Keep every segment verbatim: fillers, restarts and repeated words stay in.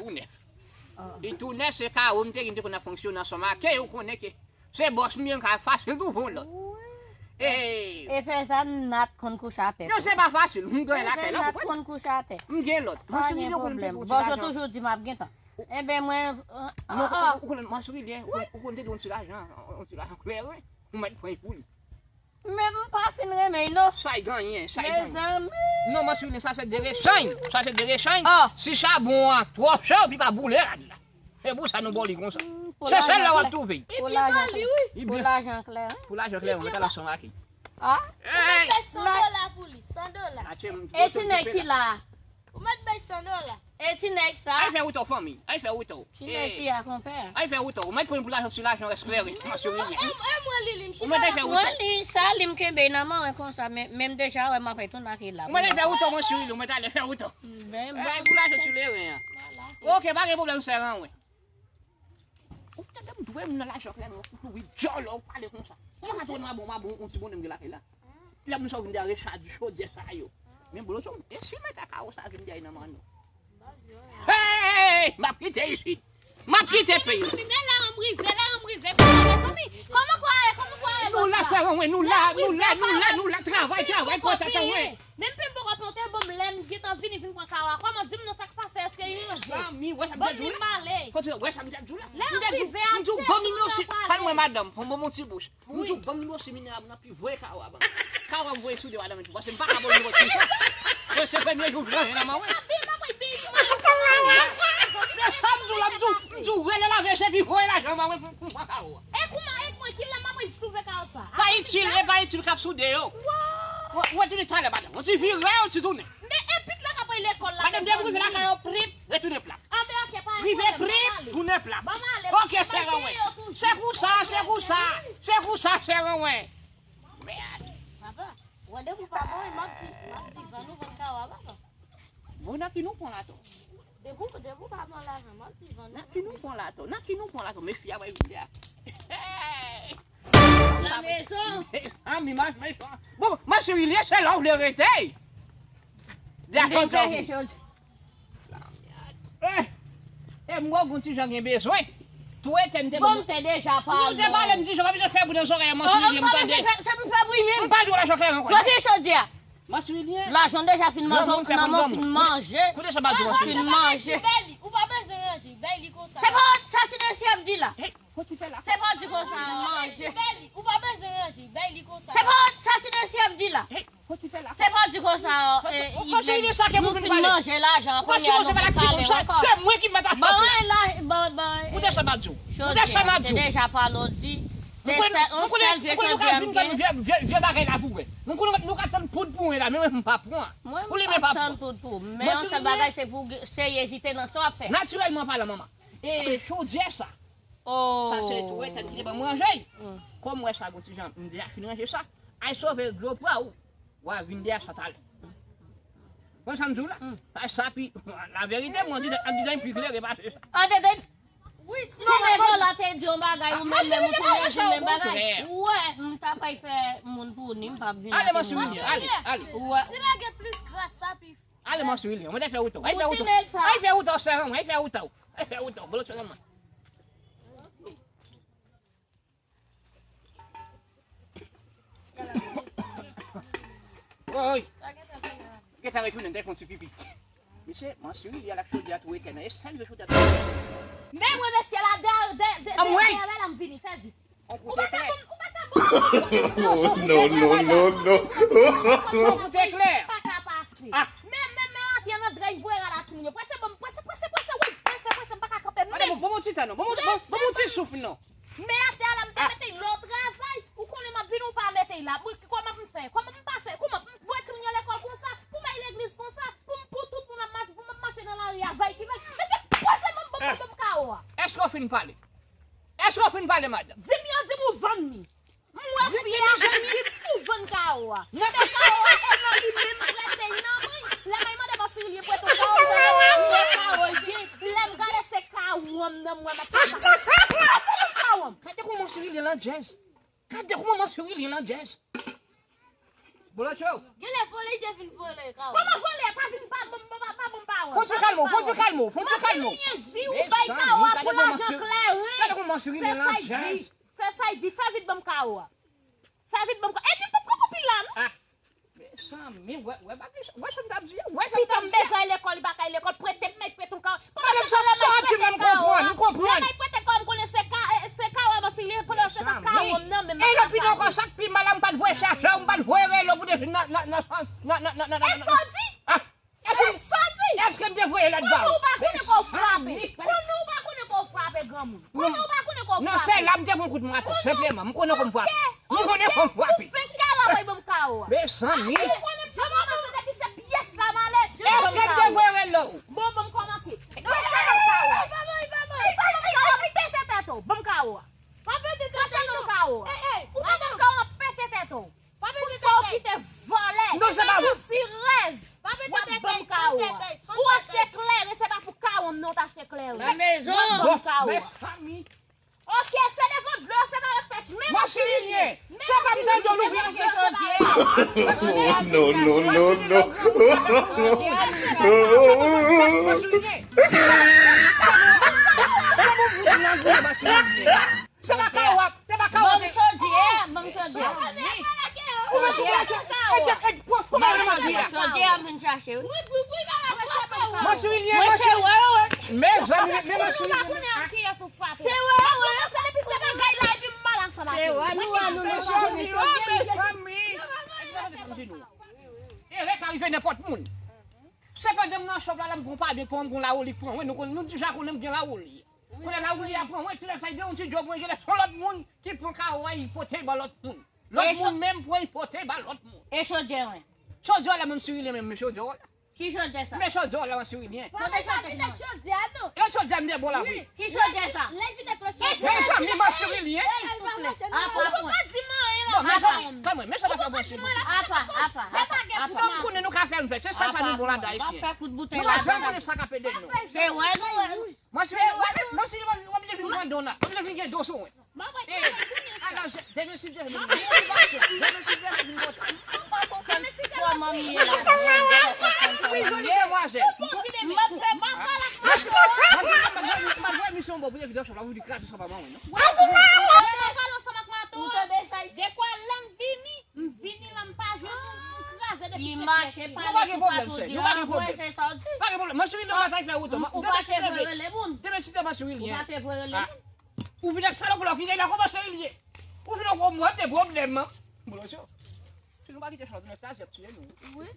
tou nèf. Li tou nèf, se kawo m te gen, m te konn ap fonksyone ansanm ak yo, ou konnen ke se bòs m ye, m ka fasil twouve yon lòt. Ey! E fè sa, n ap konn kouche atè. Non, se pa fasil. M gen lakay la, ou konprann? N ap konn kouche atè. M gen lòt. Pa gen pwoblèm. Bòs yo toujou di m ap gentan. Enben, mwen, non, ou konn, Masilyen, ou konn te di yon ti lajan, yon ti lajan kleren. Ou mèt pran pou li. Men m pa fin renmen l non. Sa y genyen, sa y genyen. Mezanmi. Non, Masilyen, sa se de rechanj. Sa se de rechanj. Si chabon an twò chè, ou pi pa boule rad la. Se pou sa nou ba w li konsa. Se sèl la w ap twouve l. Epi ba li, wi. Pou lajan kleren. Pou lajan kleren, mwen ta la son aki. Ah? Ou mèt bay san dola pou li, san dola. E ti nèg ki la? Ou mèt bay san dola. E ti nèg sa? Ay fè wout ou fanmi, ay fè wout ou. Ti nèg fi a konpè. Ay fè wout ou, ou mèt pran pou lajan, si lajan rès kleren, Masilyen. E mwen li, li m chita la. Mwen li sa, li m kenbe nan men mwen konsa, men, men m deja wè m ap retounen ak li la. Ou mèt fè wout ou, Masilyen, ou mèt ale fè wout ou. Ey, pou lajan ti leren an. Ok, pa gen pwoblèm, sè ranwen. Ou tande m dwe m nan lajan kleren, ou kouri djòl, ou pale konsa. Kòman sa tou nan bon, ma bon, on ti bonè m gen lakay la. Lè moun sa w vin de a rechadi chodyè sa yo. Men blo son, e si mèt a kawo sa vin de a nan manno. Hey! M ap kite isit. M ap kite peyi. Mezanmi, men la m rive, la m rive. Kòman, mezanmi? Kòman kwa ye? Kòman kwa ye? Nou la, sè ranwen, nou la, nou la, nou la, nou la. Travay, travay, pòt atè, wi. Menm pen m poko pote, bon, lè m gentan vini, vin pran kawo a. Kòman, di m non, sa k pase, èske li ranje? Zanmi, wè sa m te di w la? Kote, wè sa m te di w la? Lè m rive a, m di w, ban m nimewo sis, pale mwen madanm, fò m ban m yon ti bouch. M di w, ban m nimewo sis minerab nan pi voye kawo a ban m. Kawo a m voye sou de madanm tou, paske m pa ka ba w nimewo sis. Se premye jou m ranje nan men w. Desann, m di w la, m di w, m di w, rele laveche epi voye lajan ban mwen pou, pou m pran kawo a. E kouman, e kouman, kilè m ap twouve kawo sa? Pa itil, e pa itil k ap soude yo. Ou retounen talè, madanm. Ou ti vire, ou ti tounen. Men e pit la k ap al lekòl la. Madanm, depi w rive lakay yo, prip, retounen plak. Rive prip, tounen plak. Ok, sè ranwen. Se konsa, se konsa, se konsa, sè ranwen. Mèd. Papa, randevou pa bon, e m ap di, m ap di vann ou vann kawo a, papa. Bon, nan ki nou pran lato? Depi, depi w pa pran lajan, m ap di vann ou. Nan ki nou pran lato? Nan ki nou pran lato? Men fi a pral vin de a. Hey! Lanmezon. Mezanmi, mezanmi. Bon, Masilyen, se la w vle rete. Dakò, chèche chòdyè. Eh, e m wè w gon ti jan gen bezwen. Tou etèn te bon. Bon, m te deja pale. Ou te pale m ti jan, pa bezwen fè bri nan zòrèy an, Masilyen, m tande. Se pou fè bri menm. M pa jwe lajan kleren ankò. Chòdyè, chòdyè a. Masilyen. Lajan deja fin manje, manman fin manje. Koute sa m ap di w, Masilyen. Fin manje. Bay li, ou pa bezwen ranje, bay li konsa. Se pa sa ti mesye ap di la. Hey, fò ti fè la. Se pa di konsa, manje. Bay li, ou pa bezwen ranje, bay li konsa. Se pa sa ti mesye ap di la. Hey, fò ti fè la. Se pa di konsa, eh, Yvette, nou fin manje lajan, kounye a nou vin pale ankò. Se mwen ki mèt a chòf la. Bon, la, bon, bon. Koute sa m ap di w. Koute sa m ap di w. Deja pale w di. Se sèl, yon sèl vye chòdyè m gen. Vye, vye, vye bagay la pou wè. Nou konnen nou ka tann poud pou mwen la, men mwen m pa pran. Mwen m pa tann poud pou ou. Men yon sèl bagay se pou w serye, ezite nan sa w ap fè. Natirèlman palan, manman. E chodyè sa. Sa se tou etèn ki te ban m ranje. Kòm w wè sa gon ti jan, m deja fin ranje sa. Al sove dlo pwa ou. W a vin dèyè sa talè. Konn sa m di w la? Sa pi, la verite, mwen di, an didan pi klere pase sa. An didan. Wi, si se nèg la te di yon bagay, ou menm, menm ou tounen di menm bagay. Ou wè, m ta pral fè moun pou ni, m p ap vin ale, Masilyen, ale, ale. Ou wè. Si la gen plis gras, sa pi. Ale, Masilyen, mwen te fè wout ou. Ay fè wout ou. Ay fè wout ou, sè mwen, ay fè wout ou. Ay fè wout ou, bolo sè mwen. Woy! Gentan retounen, te fè yon ti pipi. Misye, Masilyen, li al ak chodyè a tou etèn. E sèl vye chodyè a tou etèn. Men mwen, mesye la, dèyè, dèyè, dèyè, dèyè la, m vini, fè vit. Ou pa ka bon, ou pa ka bon. Non, non, non, non. Yon kout eklè. Pa ka pase. Men, men, men, atè nan dra, voye rad a timoun yo. Prese, bon, prese, prese, prese, wi. Prese, prese, m pa ka kanpe. Bon, bon, bon, ti tan, non. Bon, bon, bon, bon, ti souf, non. Men atè a la, m te mete l lè w travay, ou konnen m ap vini, ou pa mete l la. Bon, kòman m fè? Kòman m pase? Kòman m voye timoun yo lekòl konsa? Pou m al legliz konsa? Pou m, pou tout moun ap mache, pou m ap mache nan lari a, vay ki vay? Men se pase m, m, m, m kawo a. Èske w fin pale? Èske w fin pale, madanm? Di m yo di m ou vann li. M wè fi a di m ou vann kawo a. Men kawo a, e nan li menm prete l nan men. Lè mwen mande Masilyen prete w kawo, m tande w kawo l gen. Lè m gade se kawo m nan mwen, m ap pase. Pase m kawo m. Gade kòman Masilyen landjèz. Gade kòman Masilyen landjèz. Bolotcho. Genlè vole, te vin vole, kawo. Kòman vole? Pa vin, pa ban m, pa, pa ban m pawòl. Fon ti kalmo, fon ti kalmo, fon ti kalmo. Mansirilyen di ou bay kawo a pou lajan kleren. Gade kòman Mansirilyen lan jazz. Se sa y di, fè vit ban m kawo a. Fè vit ban m kawo. Epi m p ap kanpe anpil la, non. Ah. Mezanmi, wè, wè, bagay sa, wè sa m t ap di a, wè sa m t ap di a. Pitit mwen bezwen lekòl, li pa kay lekòl, prete m, m prete yon kawo. Pandan se tan, lè m ap prete kawo a, lè m ap prete kawo a, m konnen se ka, eh, se kawo a Mansirilyen, pandan se tan kawo m nan, men m pa ka fè anyen. E lè fini ankò, sa k pi mal la, m pa t voye chache w, m pa t voye rele w pou te vin nan, nan, nan, nan, nan, nan, nan, nan. E sa w di? Ah, e sa w di? Èske m te voye lèt ba w? Konnen w pa konnen kò w frape. Konnen w pa konnen kò w frape, granmoun. Konnen w pa konnen kò w frape. Non, se la m te pran kout mato, senpleman. M konnen kò m frape. M konnen kò m frape. Ou fenk kale, bay ban m kawo a. Mezanmi. Ou konnen m te kòmanse depi se pyès la m ale. Èske m te voye rele w? Bon, ban m kòmanse. Pase ban m kawo a. Pase ban m kawo a, m pete tèt ou. Ban m kawo a. Pase ban m kawo a. Ou pa ban m kawo a, m pete tèt ou. Pou sa w kite vòlè, sitirèz, w ap ban m kawo a. Ou achte kleren, se pa pou kawo m non, w t achte kleren. W ap ban m kawo a. Ok, se devan dlo, se pa nan pèch, men Mansirilyen. Se pa m tande w louvri. Non, non, non, non. Mansirilyen. Se pa kawo a, se pa kawo a. Ban m chodyè, ban m chodyè. Ou mete chodyè sou kawo a. Ban m chodyè, chodyè a vin chache, wi. Mansirilyen, Mansirilyen. Mezanmi, men Mansirilyen. Se wè, wè. Se wè, nou wè, nou, nou. E rèk la rive nenpòt moun. Se pandan m nan chòp la, la m gon pa de pran, m gon lawolik pran. Wi, nou konn, nou deja konnen m gen lawolik. Kounye a lawolik a pran, wi, ti lè sa, li de yon ti djòb, wi, genlè se yon lòt moun ki pran kawo a, li pote ban lòt moun. Lòt moun menm pran, li pote ban lòt moun. E chodyè, wi. Chodyè la, Mansirilyen, men chodyè la. Ki chodyè sa? Men chodyè la, Mansirilyen. Papa, pa vin ak chodyè a, non. E chodyè m te bon la, wi. Ki chodyè sa? Lè vin ak chodyè. Mezanmi, Mansirilyen. Apa, apa. Bon, men sa, kanmenm, men sa pa fè bon. Apa, apa, apa, apa. Fòk nou konnen nou ka fè n fè. Se sa, sa nou bon ladan, Ayisyen. Nou pa janm konnen sa k ap ede nou. Se wè nou wè. Mansirilyen, w ap vin pran don la. W ap vin gen don sou mwen. Ala, demen si Dye vle, motivasyon. Demen si Dye vle, vin konsa. Kòman m ye la? Wi, joli demwazèl. M ap voye misyon bon pou te vide sou la, ou di kraze sou pa mwen, non? Ou tande sa? Dekwa lè m vini, m vini la, m pa jwenn, m kraze depi se pyès. Li mache pale pou pa tou di, anvoye se sa w di. Pa gen pwoblèm. Mwen sou li nan batay fè wout. Ou pa te voye rele moun. Demen si Dye, mwen sou li. Ou pa te voye rele moun. Ou vin ak salopri la, ki gen la kòmanse li ye. Ou vin ak yon mwen de pwoblèm, man. Bolotcho. Si nou pa kite chòt, nou kraze ap tiye nou. Wi.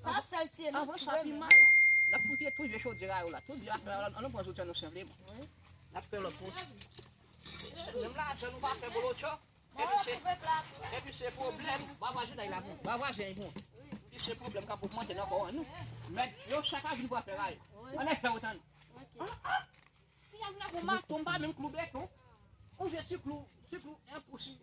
Sa sèl tiye nou. Anvan sa pi mal. N ap fout tou vye chodyè a yo la. Tout vye afè a, ann pran zouti an nou senpleman. Wi. N ap fè lòt pou. Menm lajan nou pa fè Bolotcho. Epi se, epi se pwoblèm. Ba vwazen ay la pou. Ba vwazen ay pou. Epi se pwoblèm k ap ogmante nan kò an nou. Mèt yo chak a vin pou afè a yo. Ann al fè wout an nou. Fi a vin ak yon mato, m pa menm klou beton. Yon vye ti klou, ti klou enposib.